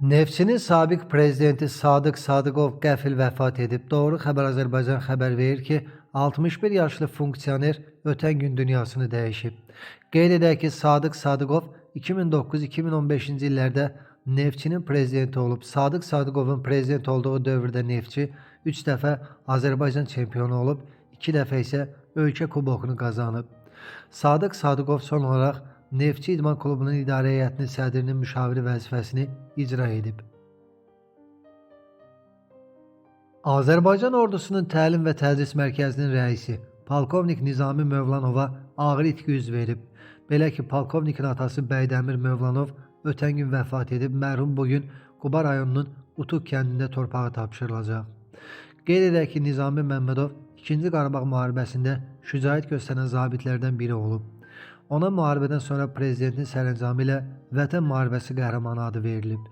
Neftçinin sabiq prezidenti Sadıq Sadıqov qəfil vəfat edib. Doğru Xəbər Azərbaycan xəbər verir ki, 61 yaşlı funksioner ötən gün dünyasını dəyişib. Qeyd edək ki, Sadıq Sadıqov 2009-2015-ci illərdə Neftçinin prezidenti olub. Sadıq Sadıqovun prezident olduğu dövrdə Neftçi 3 dəfə Azərbaycan çempionu olub, 2 dəfə isə ölkə kubokunu qazanıb. Sadıq Sadıqov son olaraq Neftçi İdman Klubunun idarə heyətinin sədrinin müşaviri vəzifəsini icra edib. Azərbaycan Ordusunun Təlim və Tədris Mərkəzinin rəisi polkovnik Nizami Mövlanova ağır itki üz verib. Belə ki, polkovnikin atası Bəydəmir Mövlanov ötən gün vəfat edib. Mərhum bu gün Quba rayonunun Utuq kəndində torpağa tapşırılacaq. Qeyd edək ki, Nizami Məmmədov 2-ci Qarabağ müharibəsində şücaət göstərən zabitlərdən biri olub. Ona müharibədən sonra prezidentin sərəncamı ilə Vətən müharibəsi qəhrəmanı adı verilib.